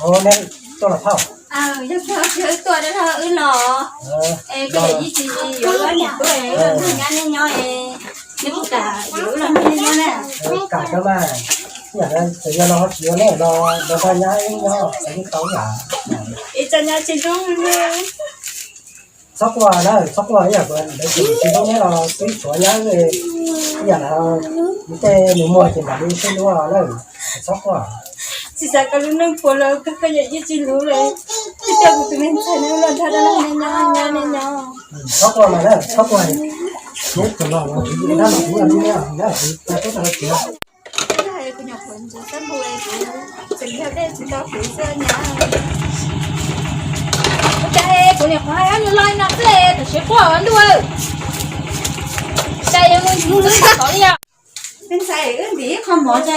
Ov, nej tuaj los phauj? Yog tsis wb tuaj dab laug wb los. Es koj yawm yij tsis yuav wb los nyob, wb los nrog nyab nej nyob es, neb puas kam yuav wb los nrog nej nyob na? Kam kawg mas, yam txawm yog los ho tsis yuav nej los nrog nyab wb nyob xav yeej tau yam. Ib tsoom nyab tsis zoo. Txhob quaj na, txhob quaj, ib yam kuv ntawd ces tsis zoo neb los twb tshuav nyab ib yam na, nws tej nus muag ces mam li sib hlub na, txhob quaj. Tsis xav kom lub neej puas los kawg, koj yawm yij tsis hlub li, twb coj kuv tus me ntxhais no los nrog dab laug nej nyob, nyob nej nyob. Txhob quaj mas na, txhob quaj. Neb tus los los kuv dab laug kuv los neb na, kuv tsis tau los txiav. Kuv nyuam qhuav ntxuav xab npum es kuv tseem yog dej tsis tau kuv xwb nyab. Ua cas kuv nyuam qhuav hais ob nws los no xwb tam sim quaj ntuj. Cas yuav mus ntxuav xab npum li os? Me ntxhais, wb ntim ib qho mov tso,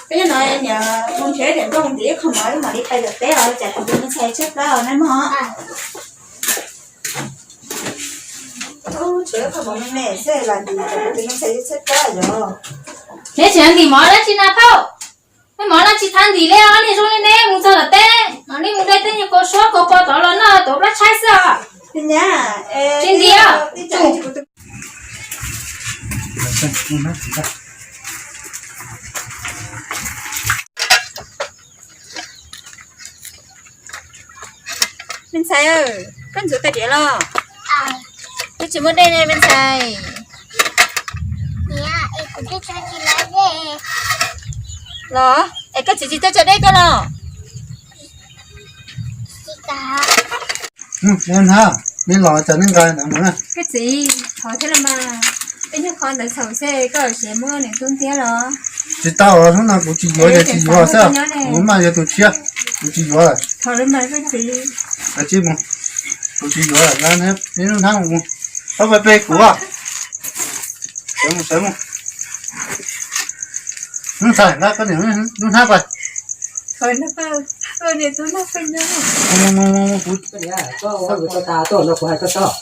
peb nyob no niam mus nrhiav daim nplooj ntim ib qho mov wb mam li pais tom teb os, tsam kuv tus me ntxhais tshaib plab os nawb mog. Ub, tshuav ib qho mov me me xwb los ntim tsam kuv tus me ntxhais tshaib plab yom. Neb tseem ntim mov dab tsi na phauj? Tej mov no tsis txhob ntim li os, nej zoo li neb mus txog tom teb mam li mus de tej nyuag kaus suab kaus pos tod los noj tuav plab tshaib xwb os. Tsis ntim os. Me ntxhais, koj ntxuav tais diav los? Koj tsis muaj dej ne me ntxhais. Los, es koj txiv tsis tuaj tso dej koj los? Hnab, neb los cas neb nqa ntawd mus na? Koj txiv, thov thiab los mas, peb nyuag qho ntawd txhaum xwb koj siav muab nws tub ntiab los? Tsis tau, hnub no kuv tsis yuav ces tsis yuav xwb, kuv mas yog tus tshiab, kuv tsis yuav lawm. Thov los mas koj txiv. Kuv tsis yuav lawm, neb lub hnab mus, txhob pe pe kuv. Sawv mus, sawv mus. Hnub ntxhais nqa koj niam lub hnab pais. Kuv, kuv, kuv, kuv hais koj txhob.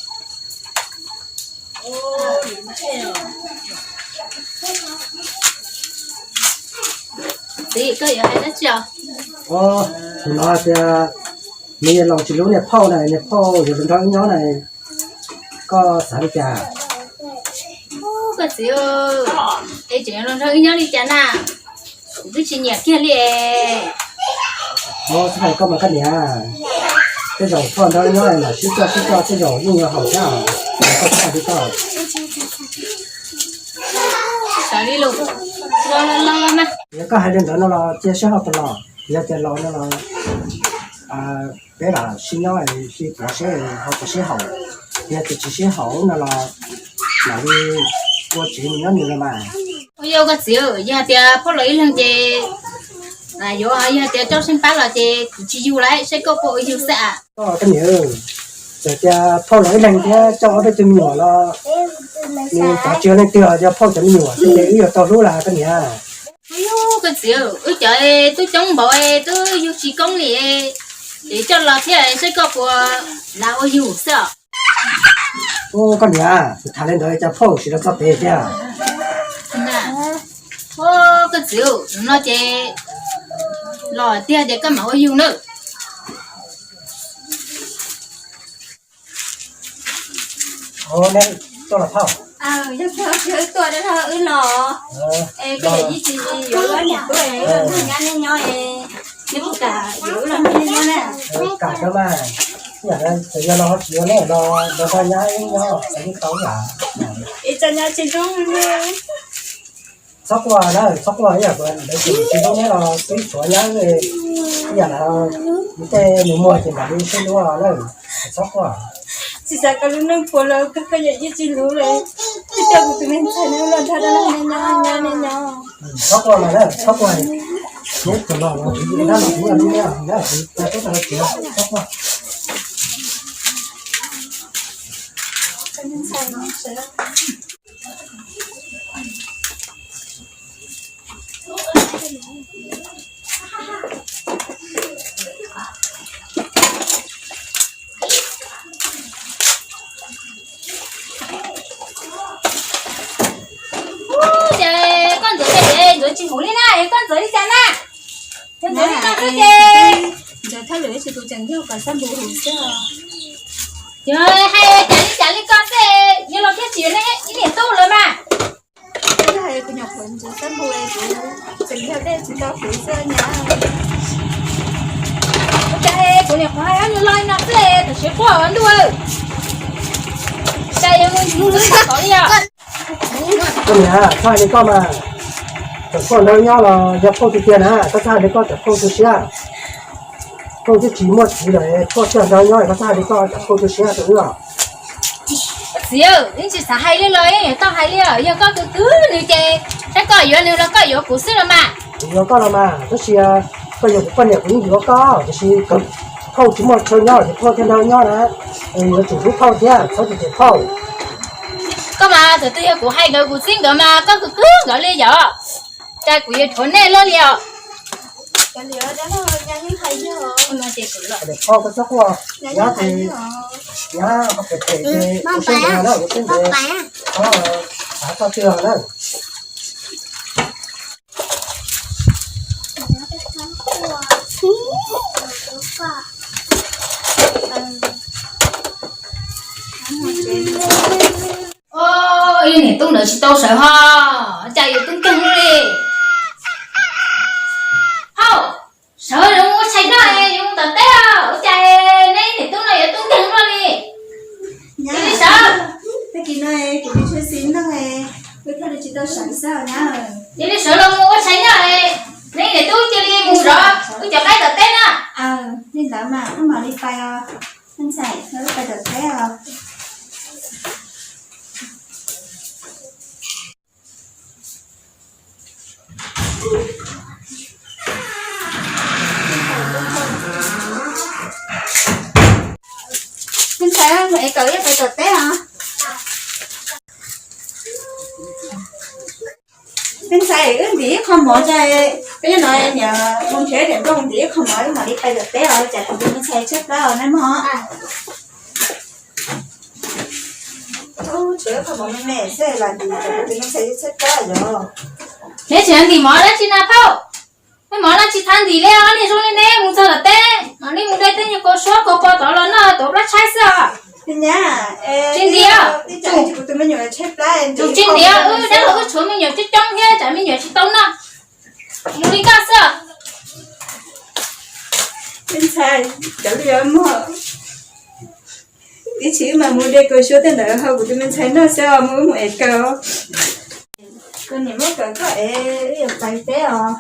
Txiv, koj yuav hais dab tsi os? Kuv hnov tias nws yuav los tsis hlub niag phauj na, niag phauj yuav los nrog wb nyob na, koj xav li cas? Koj txiv, es tseem los nrog wb nyob li cas na? Kuv twb tsis nyiam kiag li. Ov, txhob hais koj mas koj niam, tej zaum phauj nrog wb nyob mam sib coj sib coj tej zaum yeej yuav haum thiab, koj txhob hais li koj. Sawv li lus, los los los mas. Yog koj hais li ntawd no los cia sib haum tau los, yog tias los no los peb lam sib nyob sib pov seb ho puas sib haum, yog tias tsis sib haum no los mam li ua tsev mus nyob nws los mas. Ua yog koj txiv, yog tias phauj los ib leeg ces yuav, yog tias coj Seej Pab los ces kuv tsis yug lawm, seb koj puas ua yug xwb. Koj niam, txawm tias phauj los ib leeg thiab coj ob peb tug me nyuam los nws cov tsis yog leej twg, yog phauj cov me nyuam xwb ces wb yuav tau hlub los koj niam. Ua yog koj txiv, wb cov twb coob npaum twb yug tsis koob li, ces coj los thiab seb koj puas lam ua yug xwb os. Ub, koj niam, kuv tham li ntawd cas phauj tsis los txog pem thiab. Koj txiv, no ces los tiag ces koj mam ua yug nawb. Ov, nej tuaj los phauj? Yog tsis wb tuaj dab laug wb los. Es koj yawm yij tsis yuav wb los nyob, wb los nrog nyab nej nyob es, neb puas kam yuav wb los nrog nej nyob na? Kam kawg mas, yam txawm yog los ho tsis yuav nej los nrog nyab wb nyob xav yeej tau yam. Ib tsoom nyab tsis zoo. Txhob quaj na, txhob quaj, ib yam kuv ntawd ces tsis zoo neb los twb tshuav nyab, ib yam na, nws tej nus muag ces mam li sib hlub na, txhob quaj. Tsis xav kom lub neej puas los kawg, koj yawm yij tsis hlub li, twb coj kuv tus me ntxhais no los nrog dab laug nej nyob, nyob nej nyob. Txhob quaj mas na, txhob quaj. Neb tus los los kuv dab laug kuv los neb na, kuv tsis tau los txiav, txhob quaj. Ub, ces koj ntxuav tej ntxuav tsis hum li na, es koj ntxuav li cas na? Yog ntxuav li no xwb ces Yog ib tsis tus tseem yog kom xab npus huv xwb. Yog hais cas li cas li koj xwb, yog los thiaj tsis yog nej ib niam tub lawm mas. Yog hais kuv nyuam qhuav ntsis xab npus es kuv tseem yog dej tsis tau huv xwb nyab. Ua cas kuv nyuam qhuav hais ob nyuag lo no xwb tam sim quaj ntuj. Cas yog mus mus lub tod li os. Koj niam, txhob hais li koj mas. Cov phauj ntawd nyob los yog phauj tiag tiag na, koj txhob hais li koj cov phauj tu siab. Phauj twb tsis muaj txiv lawm, phauj thiaj ntawd nyob, koj txhob hais li koj cov phauj tu siab rau wb os. Txiv, wb tsis xav hais li los yeej yuav tau hais li os, yog koj tus twg nws ces saib koj yuav nws los koj yuav kuv xwb los mas. Kuv yuav koj los mas, tab sis koj yuav kuv poj niam kuv yeej yuav koj, tiam sis phauj tsis muaj chaw nyob ces phauj thiaj ntawd nyob na. Yuav tsum hlub phauj thiab txhob cem cem phauj. Koj mas thaum twg yog kuv hais nkawd kuv txib nkawd mas koj khwv khwv nkawd li yom. Cas kuv yuav rhuav nej luaj li os. Phauj, koj txhob quaj, nyab ces nyab phem phem ces kuv siab ntev na, kuv siab ntev, txhob xav txog twg na. Ib niam tub ntawd tsis tau sawv ho, cas yuav tub nkeeg li. Hauj, sawv yuav mus ua tshais noj, yuav mus tom teb os, ua cas neb niam tub no yuav tub nkeeg luaj li. Cia li sawv. Tag kis no kuv tsis tshua xis neej, wb thiaj li tsis tau sawv xwb nyab. Cia li sawv los mus ua tshais noj, neb niam tub cia li mus zov wb cov qaib tom teb na. Li ntawd mas wb mam li pais os. Me ntxhais, wb pais tom teb os. Me ntxhais, es kawm ib pais tom teb os. Me ntxhais, wb ntim ib qho mov tso, peb nyob no niam mus nrhiav daim nplooj ntim ib qho mov wb mam li pais tom teb os, tsam kuv tus me ntxhais tshaib plab os nawb mog. Tshuav ib qho mov me me xwb los ntim tsam kuv tus me ntxhais tshaib plab yom. Neb tseem ntim mov dab tsi na phauj? Tej mov no tsis txhob ntim li os, niag zoo li neb mus txog tom teb mam li mus de tej nyuag kaus suab kaus pos tod los noj tuav plab tshaib xwb os. Tsis ntim, tsis ntim, wb dab laug wb tshuav me nyuam coob coob thiab tsam me nyuam tsis tau noj. Mus li koj xwb. Me ntxhais, cov li os mog. Ib chim wb mam mus de kaus suab tej ntawd ho kuv tus me ntxhais noj xwb os, mus wb mus ev kawm. Koj niam muab kawm koj ev, wb yuav pais teb os.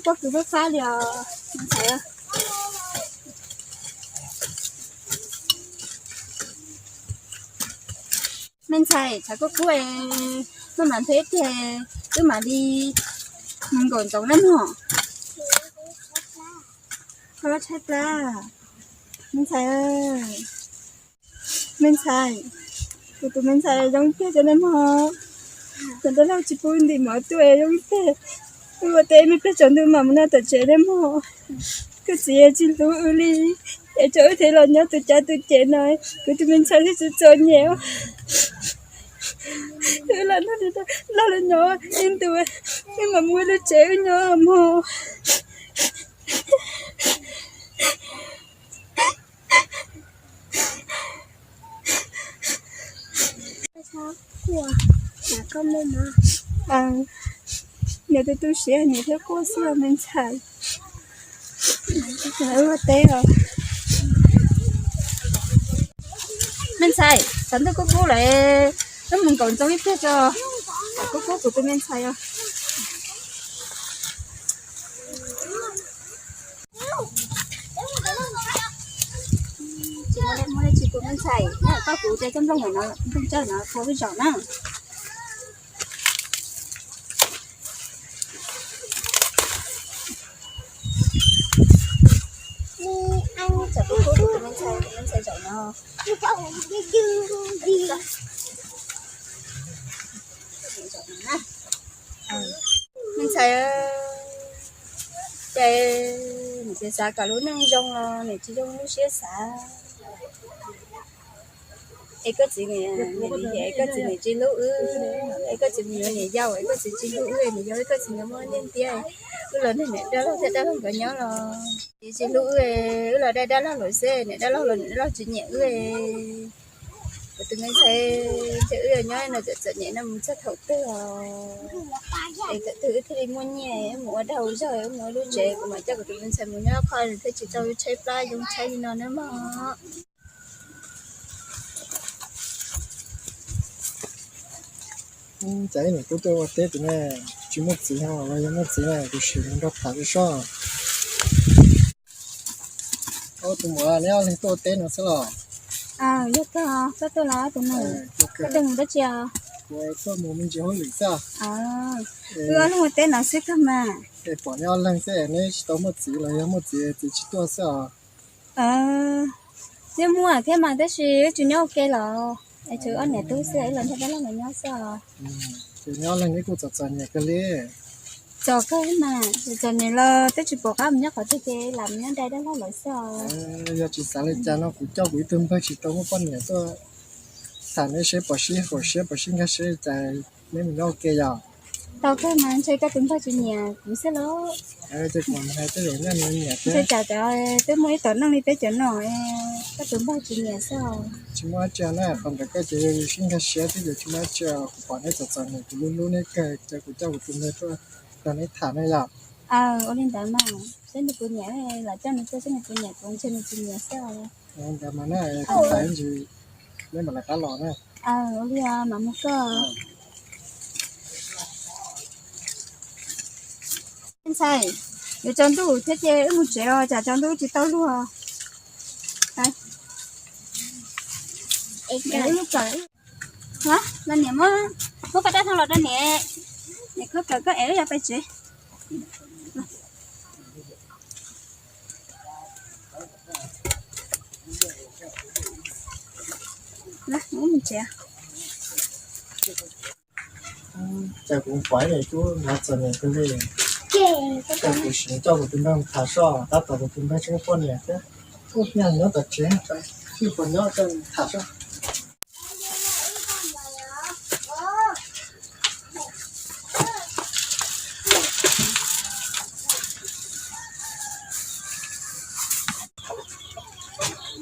Pob kws fab fab li os. Me ntxhais, tshav kub kub es, maj mam nthe ib pliag wb mam li mus nkaum ntsoov nawb mog. Koj tshaib plab, me ntxhais. Me ntxhais, kuv tus me ntxhais zoo tiag tiag nawb mog. Cov dab laug tsis pub ntim mov tuaj zoo tiag. Wb ua teb me pliag tsaus ntuj mam mus noj tom tsev nawb mog. Koj txiv tsis hlub wb li, es tso wb thev los nyob tus cav tus cem no, kuv tus me ntxhais thiaj tsis txom nyem. Wb lam noj li loj li nyob ib ntus, wb mam mus wb lub tsev wb nyob mog. Niam tus tu siab niam thiab quaj xwb me ntxhais. Ua teb os. Me ntxhais, tshav ntuj kub kub lawm, wb mus nkaum ntsoov ib pliag tso. Tshav kub kub kuv tus me ntxhais os. Kuv me ntxhais, nyob koj kuv cov nplooj no, nplooj tsawb no, kua peb zaum na. Txawm kuv kuv tus me ntxhais, tus me ntxhais zaum no. Me ntxhais, ces nws tsis xav kom lub neej zoo los nws tsis zoo lub siab xav. Es koj txiv, es koj txiv nws tsis hlub wb, es koj txiv mus yuav niam yau, es koj txiv tsis hlub wb, niam yau, es koj txiv nws muaj ntiab ntiab, wb los niag niam dab laug thiab dab laug nkawd nyob los tsis tsis hlub wb, wb los dab dab laug lawm xwb, niam dab laug los niam dab laug tsis nyiam wb. Kuv tus me ntxhais, ces wb yuav nyob no txawm txom nyem no mus txog thaum twg os? Es thaum twg wb thiaj li muaj nyiaj wb mus ua dag ua zog, wb mus ua lub tsev, kuv mam coj kuv tus me ntxhais mus nyob qhov nws thiaj tsis tau tshaib plab yoo tshaib li no nawb mog. Cas ib niam tub tuaj ua teb tim no tsis muaj txiv no los yog muaj txiv na, kuv sim mus nrog tham seb. Tus muam, neb ob leeg tuaj ua teb no xwb los? Yog kawg, koj tuaj los tus nus, koj tuaj mus dab tsi os? Kuv tuaj mus me ntsis hauj lwm xwb. Wb ob leeg ua teb no xwb kawg mas. Es pom neb ob leeg xwb, neb tsis tau muaj txiv los yog muaj txiv txiv tsis tuaj xwb os? Twb muaj thiab mas tab sis wb tsis nyob ua ke los, es tsuas ob niam tub xwb, wb los nrog dab laug los nyob xwb os. Ces neb ob leeg neb kuj txom txom nyem kawg li. Txom kawg mas, txom nyem los twb tsis pom qab mus nyob qhov twg ces lam mus nyob nraim dab laug lawm xwb os. Yog tsis xav li cas no kuv coj kuv ib tug npawg tsis tau muaj poj niam tuaj tham neb seb puas sib haum siab puas sib nkag siab li cas, neb mus nyob ua ke yom. Tau kawg mas ntshe koj tus npawg tsis nyiam kuv xwb lauj. Ces kuv hais tej zaum nyob nws nyiam thiab. Ntshe tsam cov twb muaj ib tom neej li peb cov no, koj tus npawg tsis nyiam xwb os. Tsis muaj dab tsi na, qhov ntawd koj ces yus sib nkag siab xwb ces tsis muaj dab tsi os. Kuv pom neb txom txom nyem kuv hlub hlub neb kawg ces kuv coj kuv tus npawg tuaj nrog neb tham na yom. Ua li ntawd mas, saib nws puas nyiam, lam coj nws tuaj saib nws puas nyiam kuv, ntshe nws tsis nyiam xwb os. Ua li ntawd mas na, kuv tham ntsis, neb mam lawv qab los na. Ua li mas mus koj. Ntxhais, yuav tsaus ntuj thiab ces wb mus tsev os, tsam tsaus ntuj tsis tau luag. Los niam muab, muab koj rab hlau los rau niam, niam khaub kawm koj es wb yuav pais tsev. Los, wb mus tsev. Cas kuv pom ib tug tub hnav txom nyem kawg li. Cas kuv sim coj kuv tus npawg mus tham soj, tab tom kuv tus npawg tsis muaj poj niam thiab. Kuj nyob tom tsev, wb puas nyob coj tham soj.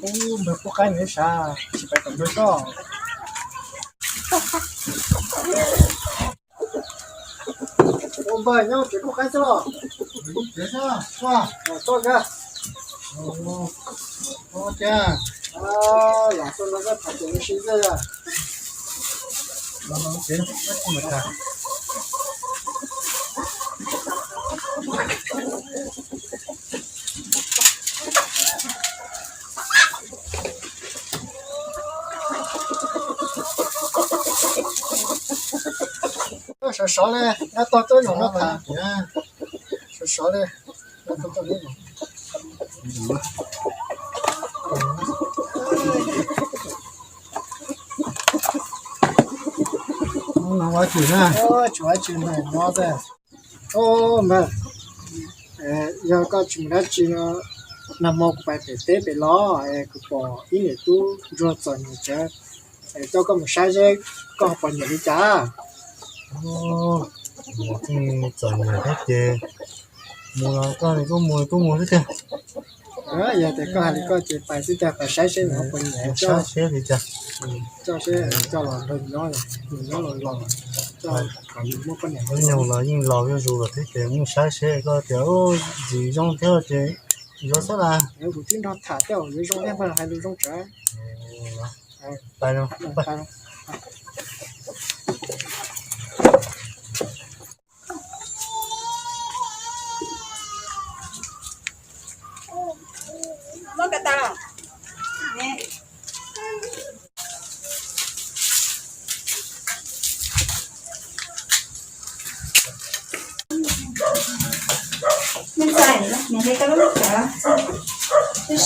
Ub, npawg Pub Qaib nws sav, tsis pais tom npawg soj. Ua npawg nyob tsev Pub Qaib xwb los? Tsev xwb, toj nkag. Ua cas los xwb no koj tham ces nws sib zog. Sov sov li, nyob tog twb zaum no tham, sov sov li. Tsis ua tsi na, tsis ua tsi na, nyob xwb. Npawg, yog koj tsis mus dab tsi no, nag hmo kuv pais pem teb pem los es kuv pom ib niam tub ntsuag txom nyem tsawv, coj koj mus saib seb koj ho puas nyiam li cas. Txom nyem thiab ces mus los koj kuj mus kuj mus xwb tiag. Yog tias koj hais li koj ces pais xwb tiag, pais saib seb nws ho puas nyiam, saib seb li cas. Coj seb coj los nrog nyob, nyob los los, coj kom nws muaj poj niam. Ib nyuag los yeej laus zuj zus lawm thiab ces mus saib seb koj tias ntxim zoo thiab ces yuav xwb las. Kuv twb nrog tham thiab, yuav zoo thiab mas hais lus zoo tsawv. Me ntxhais, niam hais koj lub sab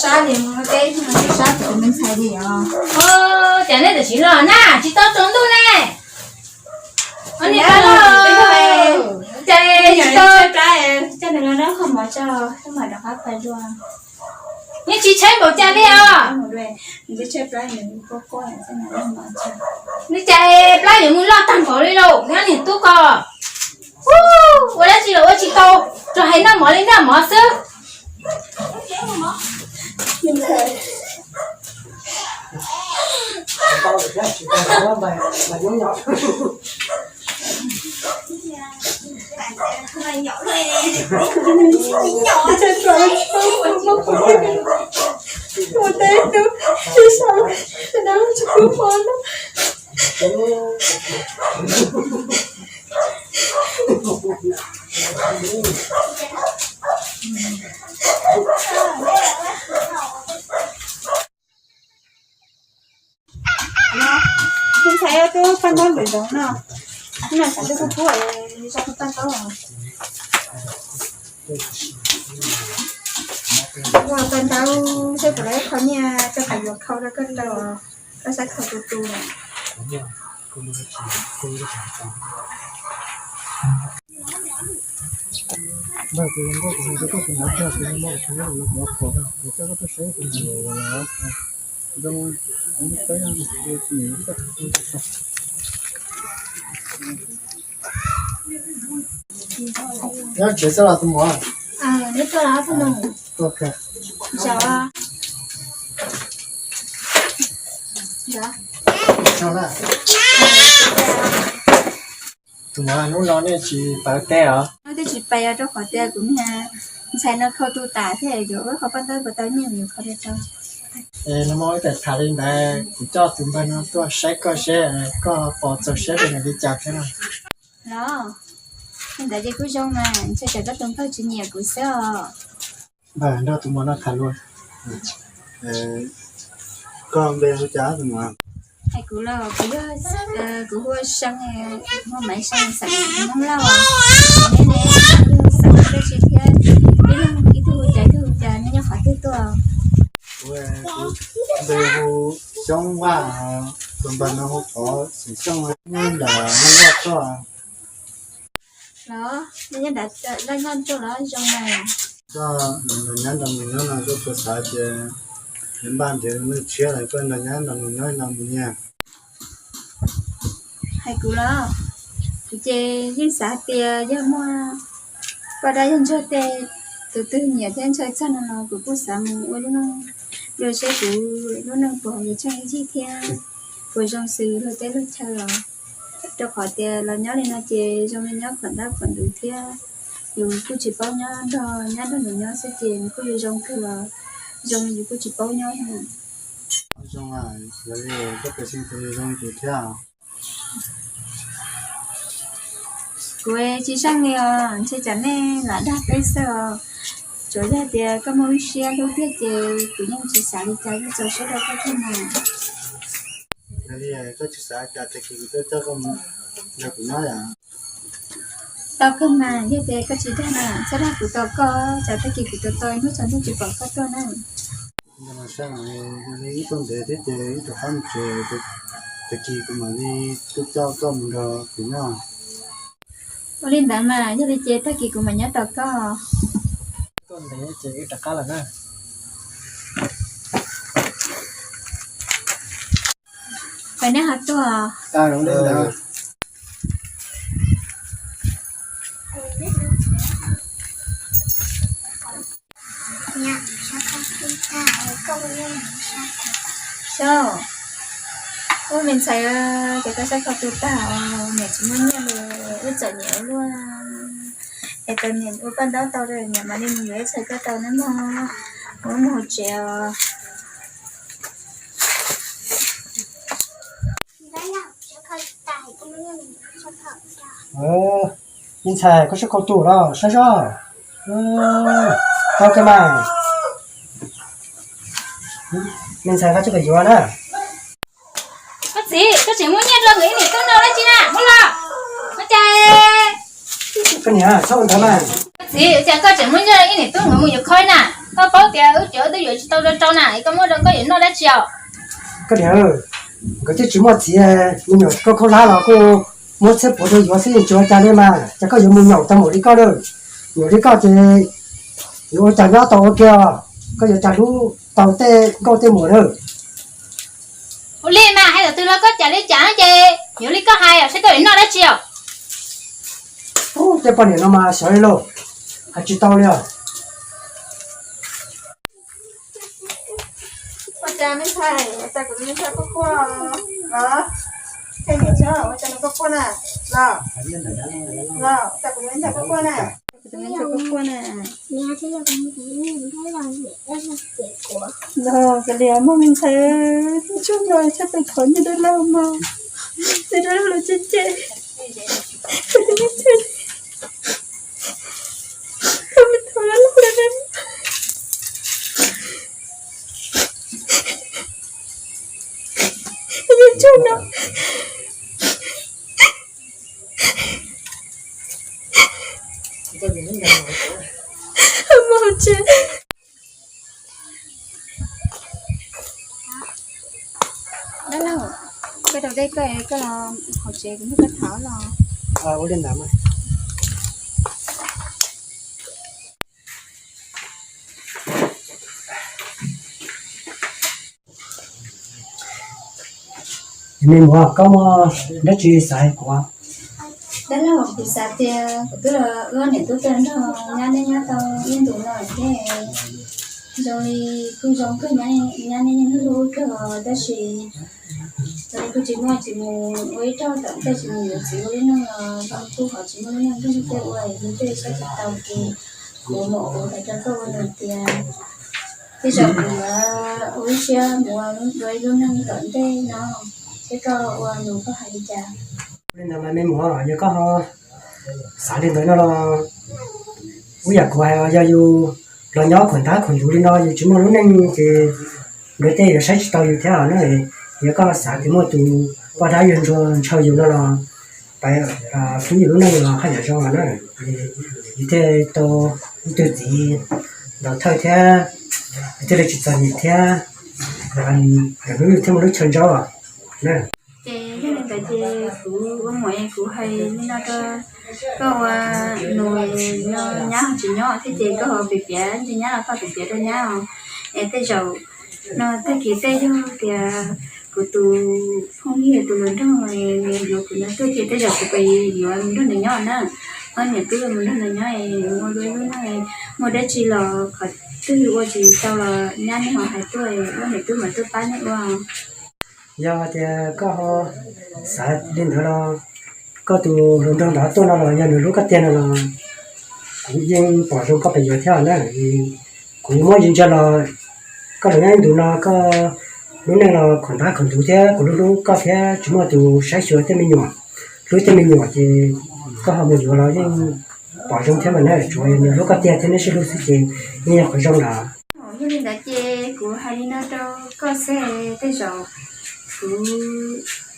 sab li mus teb, sab sab tus me ntxhais li os. Cas nej tam sim los na, tsis tau tsaus ntuj ne. Ua niam tais los, cas tsis tau. Coj nws los noj qhov mov tso, wb mam rov qab pais dua. Yeej tsis tshaib npaum cas li os. Nws cas plab yuav mus loj tag npaum li lauj, nyob niam tub ko. Ua dab tsi los ua tsis tau, tsuas hais noj mov li noj mov xwb. Me ntxhais, twb paj ntaub ntawm zoov no, no xav twb kub kub, zaj kub paj ntaub. Ua paj ntaub saib puas tau ib qho nyiaj coj mus yuav khau rau koj rau, koj saib khau tu tu. Nyob tsev xwb los tus muam? Nyob tsev los tus muam. Tus muam, hnub no nej tsis pais ua teb os? Twb tsis pais os, rau qhov tias kuv niag ntxhais no khau tu tas thiab yuav ua qhov paj ntaub puas tau nyiaj yuav khau rau tau. Es no mas ib tais tham li ntawd, kuv coj tus npawg no tuaj saib koj seb koj pom txaus siab rau nws li cas thiab no. Los, li ntawd ces kuj zoo mas, ntshe tsam koj tus npawg tsis nyiam kuv xwb os. Npawg nrog tus muam no tham luag. Koj npe hu cas tus muam? Hais kuv los kuv yog, kuv hu ua Seej, hu Maiv Seej, xeem Hmoob Lauj. Nej ne, xeem dab tsi thiab? Ib leeg ib tug hu cas ib tug hu cas, nej nyob qhov twg tuaj? Kuv, kuv npe hu Xyoob Vaj, tus npawg no hu Pov, xeem Xyooj, nyob ntawm Hmoob Lauj tuaj. Los, nej nyob ntawm Laj Nyoj tuaj los zoo mas. Koj los nyob nrog nws nyob no koj puas xav tias yuav npaj nrhiav tus neeg tshiab lawm koj nrog nyob nrog nws nyob no mus niag? Hais kuv los, kuv ces yeej xav tias yog muaj poj dab yog ntsuag tej, tus twg nyiam thiab ntshaw txog no los kuv kuj xav mus ua lub neej dua seb kuv lub neej puas yuav tsheej ib ncig thiab puas zoo xws luag teb luag chaw los. Rau qhov tias los nyob li no ces zoo li nyob khuam ntab khuam ntug thiab, yus kuj tsis paub nyob nrog nyab nrog nus nyob xwb ces nws kuj yuav zoo kawg los zoo li yus kuj tsis paub nyob. Zoo, yog li koj puas xyeej tias zoo li kuv thiab? Kuv tsis seej li os, ntshe tsam nej lam dag peb xwb os. Tsuav yog tias koj muaj lub siab hlub tiag ces kuv yeej tsis xav li cas, yeej txaus siab rau koj thiab mas. Yog li koj tsis xav cas tag kis kuv tuaj coj koj nrog kuv nyob yom? Tau kawg mas, yog tias koj tsis dag na, txhob dag kuv tos koj, tsam tag kis kuv tos tos hnub tsaus ntuj tsis pom koj tuaj na. Ib tug ntev thiab ces ib tug qab mus tsev, tag kis kuv mam li tuaj coj koj mus nrog kuv nyob. Ua li ntawd mas, yog li ces tag kis kuv mam nyob tos koj. Koj ntev ces wb rov qab lawm na. Pais nej ho tuaj. Xyov, ub, me ntxhais, ces koj saib koj tu tag, niam tsis muaj nyiaj li, wb txawm niam ua luaj, es tau niam ua paj ntaub tau, niam mam li mus yuav ib txhais koj tau na mog, mus mus hauv tsev os. Me ntxhais, koj saib koj tu los saib seb. Tau kawg mas. Me ntxhais, koj tsis tau yuav na. Koj txiv, koj tseem muaj nyiaj rau nkawd ib niam tub no dab tsi na, muab los. Ua cas Koj niam, txhob ua ntawd mas. Txiv, cas koj tseem muab nyiaj rau ib niam tub nkawd mus yuav khoib na? Koj paub tias wb cov wb twb yuav tsis tau zoo rau na, es koj muab rau nkawd yuav noj dab tsi os? Koj niam, nkawd twb tsis muaj txiv, me nyuam koj khaub hlab los kuj muab txhiab puav rau yuav xwb, yeej tsis ua cas li mas. Cas koj yuav mus nyaum tau mus li koj lawm? Nyaum li koj ces yuav ua cas nyob tau ua ke os? Koj yuav cas hlub tau tej nkauj tej muam lawm? Ua li mas hais thaum twg los koj cas li cas ces yuav li koj hais os, saib koj yuav noj dab tsi os. Ub, tej poj niam no mas xyov li lauj, hais tsis tau li os. Ua cas me ntxhais, ua cas kuv tus me ntxhais quaj quaj los? Ua cas nws quaj quaj na? Los, los, ua cas kuv tus me ntxhais quaj quaj na? Kuv tus me ntxhais quaj quaj na. Los, kav liam mog me ntxhais, tsuag no tshaj tawm qhov nyiaj dab laug mog, nyiaj dab laug los cem cem. Koj me thaum loj loj lawm, nyiaj tsuag no. Mog tsev. Dab laug, koj rau dej koj, koj los hauv tsev kuv nrog koj tham los. Ua li ntawd mas. Me muam, koj muaj dab tsi xav hais kuv? Dab laug, kuv xav tias kuv twb los ua niam tub tuaj nrog nyab neb nyob tau ib ntus no thiab, zoo li kuj zoo kawg, nyab neb yeej hlub hlub kawg os, tab sis zoo li kuj tsis muaj, tsis mus ua ib rag tom ntej, tsis mus yuav txiv ua lub neej los zoo kuj ho tsis muaj lub neej nrog neb tej ua, neb tej saib tsis taus ces kuv mam ua hais rau koj ua nws tias tej zaum kuv yuav ua ib siab mus ua ib lub neej tom ntej no, seb koj ua nws koj hais li cas. Li ntawd mas me muam, yog koj ho xav li ntawd no los, ub, yam kuv hais yog yus los nyob khuam ntab khuam ntuv li no yus tsis muaj lub neej ces nkawd tej yuav saib tsis taus yus thiab na. Yog koj xav tias muaj tus poj dab yuav ntshaw yus no los pab pub yus lub neej los haj yam zoo na. Yus thiaj tau ib tug txiv ntaus thawj thiab, yus thiaj li tsis txom nyem thiab, yus thiaj muaj lub chaw ntsaub na. Ces yog li ntawd ces kuv ua muam es kuv hais li no rau koj ua nus no, nyab ho tsis nyob thiab ces koj ho piav piav ntsis nyab los koj piav piav rau nyab os. Es tej zaum no tag kis tej yog tias kuv tus phooj ywg tus hluas nraug nws yuav kuv no tuaj ces tej zaum kuv pab yuav mus nrog nws nyob na. Ob niam tub mus nrog nws nyob es ua lub neej, muaj dab tsi los qhov twg ua tsis tau los nyab neb ho hais tuaj, ob niam tub mam tuaj pab neb ua. Yog tias koj ho xav li ntawd los, koj tus hluas nraug ntawd tuaj no los yog nws hlub koj tiag no los kuv yeej pom zoo koj pab yuav thiab na. Kuv yuav muab ntsia ntsia los koj los nyob ib ntus no koj lub neej los khuam ntab khuam ntuv thiab kuv hlub hlub koj thiab tsis muaj tus saib xyuas tej me nyuam, hlub tej me nyuam ces koj ho mus yuav los yeej pom zoo thiab mas na, tsuas yog nws hlub koj tiag thiab neb sib hlub xwb ces yeej yog qhov zoo lawm. Yog li ntawd ces kuv hais li no rau koj xwb, tej zaum kuv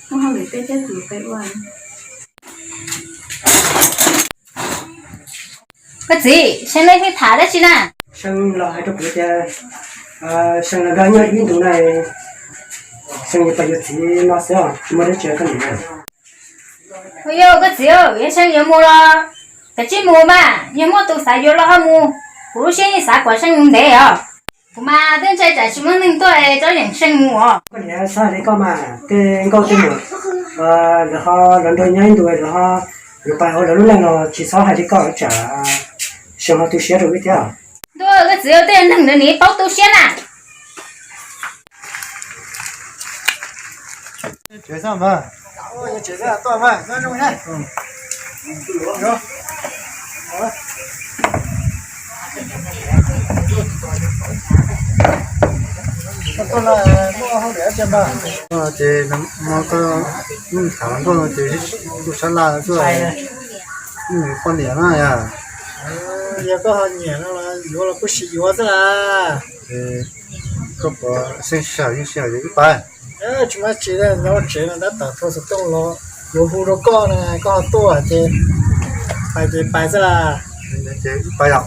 muaj hauj lwm tej thiab kuv pab ua. Koj txiv, See neb thiaj tham dab tsi na? See los hais rau kuv tias See los nrog nyob ib ntus na, See yuav pab yuav txiv no xwb os, tsis muaj dab tsi koj niam. Ua yog koj txiv, yog See yuav mus los kav tsij mus mas, yog muaj tus xav yuav los ho mus, kuv lub siab yeej xav kom See mus ntev os. Kuv mas twb ntshai tsam tsis muaj neeg tuaj es tso yeem See mus os. Koj niam, txhob hais li koj mas, tej nkauj tej muam lawv ho los nrog nyob ib ntus lawv ho yuav pab ua lawv lub neej los tsis txhob hais li koj tsam See ho tu siab rau wb thiab. Ntuj, koj txiv, tej neeg ntawd nws paub tu siab na. Ces no koj tham nkauj no ces kuj sab laj tuaj, poj niam na yog. Yog koj ho nyiam no yuav los kuj sim yuav xwb las. Koj puas xeeb sij hawm, yeej sij hawm yuav ib pab? Tsis muaj dab tsi, nyob tsev no tab tom rho xov tooj los yuav hu rau koj na, koj ho tuaj ces Pais ces pais xwb las. Ces pais os.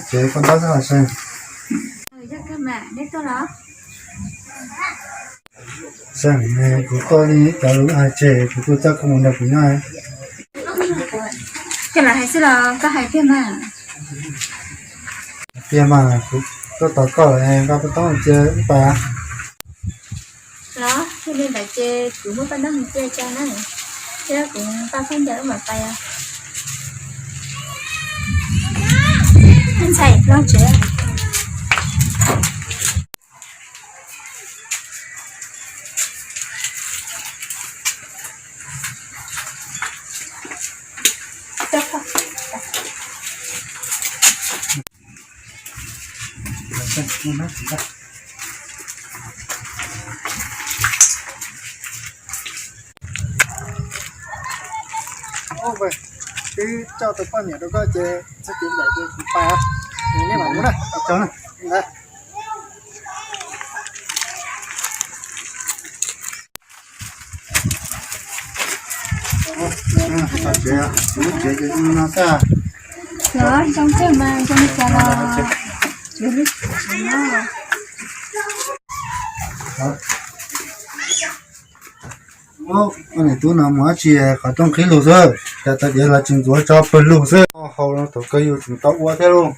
Ces koj ntab xwb los seb. Seb, kuv tuaj li cas los hais tseg, kuv tuaj txog koj mus nrog kuv nyob. Koj lam hais xwb los koj hais tiag mas. Tiag mas, kuv tuaj tos koj lawm, koj pab toob cia wb pais. Los thiaj li ntawd ces kuv muab paj ntaub mus cia tso na, thiab kuv paj khaub ncaws wb mam pais os. Ntxhais los tsev. Twb coj tus poj niam rau koj ces txog kev ncaim ces kuv pais, nej mam mus na. Tsev, lub tsev ces no xwb. Los zoo kawg mas zoo li cas los yuav lub tsev no. Ub, koj niam tub no mus dab tsi, qhov rooj qhib lug xwb, cas tas tias los tsis ntxuav tso pawg lug xwb, hau no thaum kawg yus tseem tau ua thiab lauj.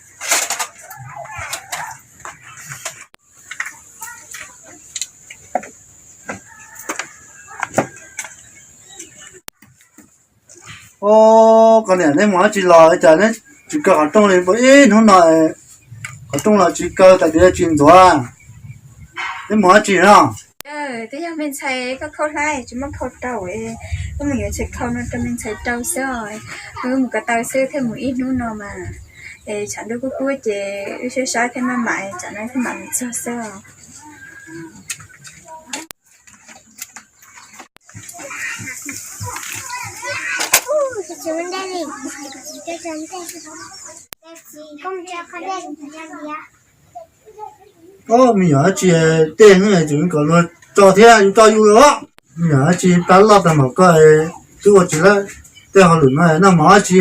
Ub, koj niam, neb mus dab tsi los cas neb tsis kaw qhov rooj li, ib hnub no qhov rooj los tsis kaw, tas tias tsis ntxuav, neb mus dab tsi no? Twb yog me ntxhais koj khau hlab tsis muab khau rau, koj mus yuav txhais khau no rau me ntxhais rau xwb os. Wb mus ko taw xwb thiaj mus ib hnub no mas, es tshav ntuj kub kub ces wb saib saib thiaj maj mam, tsam no thiaj mam mus txog xwb os. Ub, me nyuam dab tsi tej hnub tseem kom luag tso thiab yus tso yus los. Me nyuam dab tsi plab loj tag npaum koj twb ua tsis lawm, tej hauj lwm no noj mov dab tsi.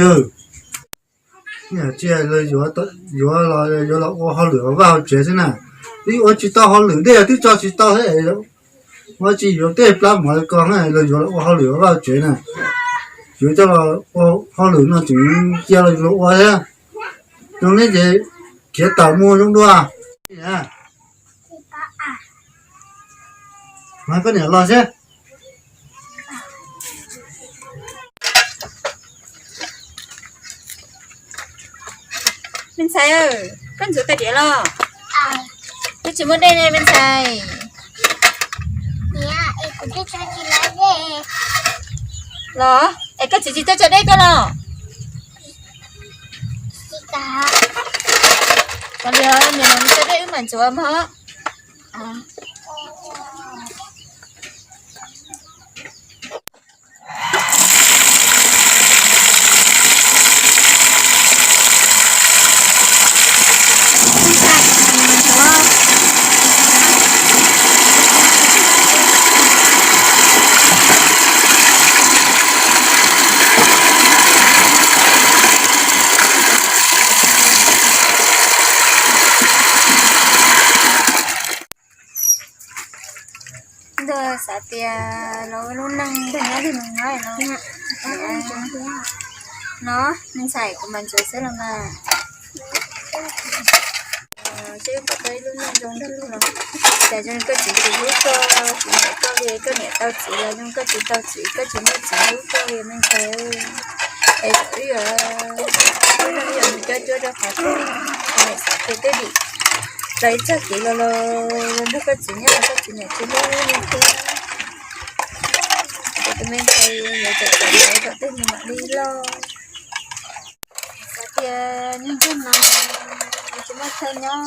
Me nyuam tsi yuav los ua hauj lwm hauv vaj hauv tsev xwb na. Twb ua tsis tau hauj lwm, dej twb tso tsis tau thiab, ua tsis yuav tej plab mov ko los yuav los ua hauj lwm hauv vaj hauv tsev na. Yuav coj los ua hauj lwm no tseem cia los yuav ua thiab. Zoo li ces khiav tawm mus zoo dua. Mas koj niam los seb. Me ntxhais, koj ntxuav tais diav los? Koj tsis muaj dej ne me ntxhais. Los es koj txiv tsis tuaj tso dej koj los? Ua li, niam los tso dej wb mam ntxuav mog. Ntawd xav tias lawv lub neej nyob li no no, no me ntxhais kuv mas ntxuav xwb los mas. Seb puas tau ib lub neej zoo nrog luag los. Cas zoo li koj txiv tsis hlub koj, tsis nyiam koj li, koj niam tau txiv los zoo koj tsis tau txiv, koj tsis muaj txiv hlub koj li me ntxhais. Es thaum ib yam, ib yam mus coj cuab rau qhov twg, niam xav tias twb dim plaws ib txoj kev los los nrog koj txiv nyob los koj txiv niam tsis hlub li thiab. Ces tus me ntxhais yuav txawm txawm kom tej mus mam li loj. Hais tias nyob ntseg mas tsis muaj chaw nyob,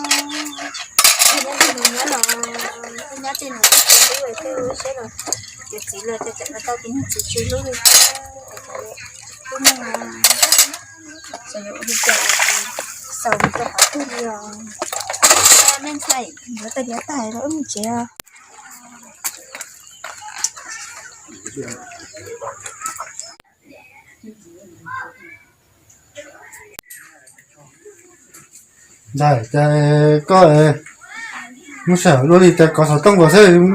nyob ntseg nws nyob los nyob tej nws twb tsis hlub es tej ua siab los yuav txiv los cas cas no tau tus niag txiv tsis hlub li thiab. Lub neej xyov yuav ua li cas, Txaus rau qhov twg li os. Me ntxhais, yuav tau diav tag los wb mus tsev os. Ntxhais, cas koj mus sawm luaj li cas kov xov tooj los xwb,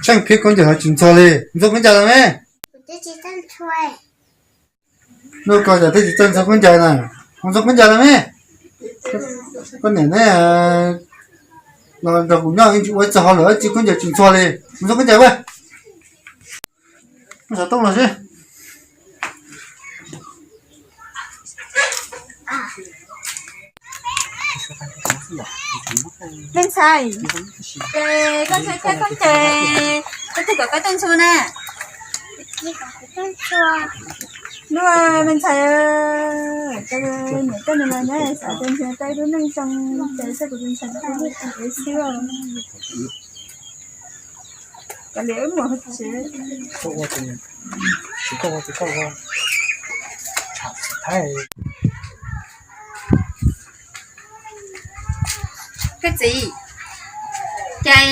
tsheej phiab khaub ncaws los tsis ntxhua li. Ntxhua khaub ncaws los me? Nub ko cas twb tsis txawj ntxhua khaub ncaws na. Mus ntxhua khaub ncaws los me? Koj niam neb los nrog kuv nyob tsis ua txog hauj lwm tsis khaub ncaws tsis ntxhua li. Mus ntxhua khaub ncaws ua. Mus xov tooj los xwb. Me ntxhais, ces koj ntxhua khaub ncaws, koj twb kom koj tuaj ntxhua na. Nub, me ntxhais, niam koj nws los nyob xav tias ntshe koj ib lub neej zoo ces xwb kuv tus ntxhais tau ua ib qho kev xwb. Kav liam wb mus hauv tsev. Koj txiv, cas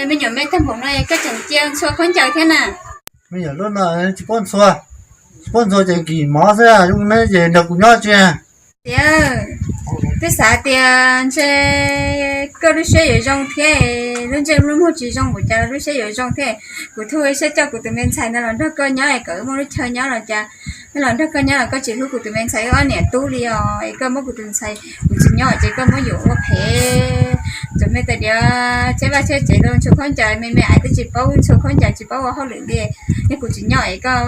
me nyuam me tag npaum no koj tseem cia ntxhua khaub ncaws thiab na? Me nyuam lub no tsis paub ntxhua, tsis paub ntxhua ces kim mov xwb, zoo neb ces nrog kuv nyob tsis. Tias, twb xav tias ntshe koj lub siab yuav zoo thiab, lub ntsej lub muag tsis zoo kuv cas lub siab yuav zoo thiab. Kuv thiaj ua siab coj kuv tus me ntxhais no los nrog koj nyob es kom wb muaj lub chaw nyob los cas, los nrog koj nyob los koj tsis hlub kuv tus me ntxhais wb ob niam tub li os. Es koj muab kuv tus ntxhais, kuv tsis nyob ces koj muab yuam ua phem. Tus me tais diav tshaib vaj tshaib tsev los ntxhua khaub ncaws me me es twb tsis paub ntxhua khaub ncaws tsis paub ua hauj lwm li. Yog kuv tsis nyob es koj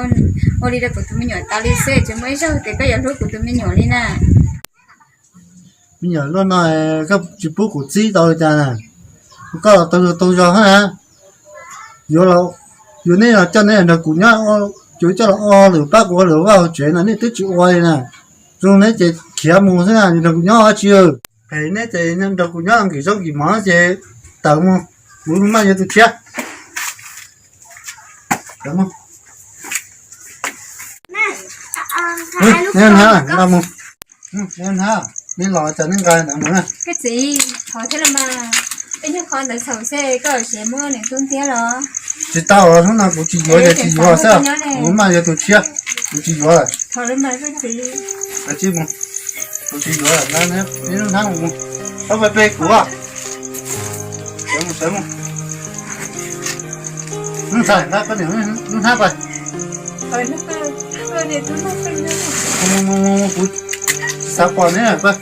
ua li rau kuv tus me nyuam tas li xwb, tsis muaj ib zaug tias koj yuav hlub kuv tus me nyuam li na. Me nyuam loj no koj tsis pub kuv txib tau li cas na? Koj los tau tau zog na. Yuav, yuav neb los coj neb nrog kuv nyob, yuav coj los ua hauj lwm pab kuv ua hauj lwm vaj hauv tsev no neb twb tsis ua li na. Zoo neb ces khiav mus xwb na, nrog kuv nyob dab tsi. Phem neb ces nrog kuv nyob nkim zaub nkim mov ces tawm mus, kuv maj yuav tus tshiab. Neb hnab, neb hnab, neb los cas neb nqa ntawd mus na. Koj txiv, thov thiab los mas, peb nyuag qho ntawd txhaum xwb koj siav muab nws tub ntiab los. Tsis tau, hnub no kuv tsis yuav ces tsis yuav xwb, kuv maj yuav tus tshiab, kuv tsis yuav lawm. Thov los mas koj txiv. Kuv tsis yuav lawm, neb hnab mus, ob peb peb kuv. Sawv mus, sawv mus. Ntxhais, nqa koj niam lub hnab pais. Mus, mus, mus, kuv tsis xav pom neb lawm.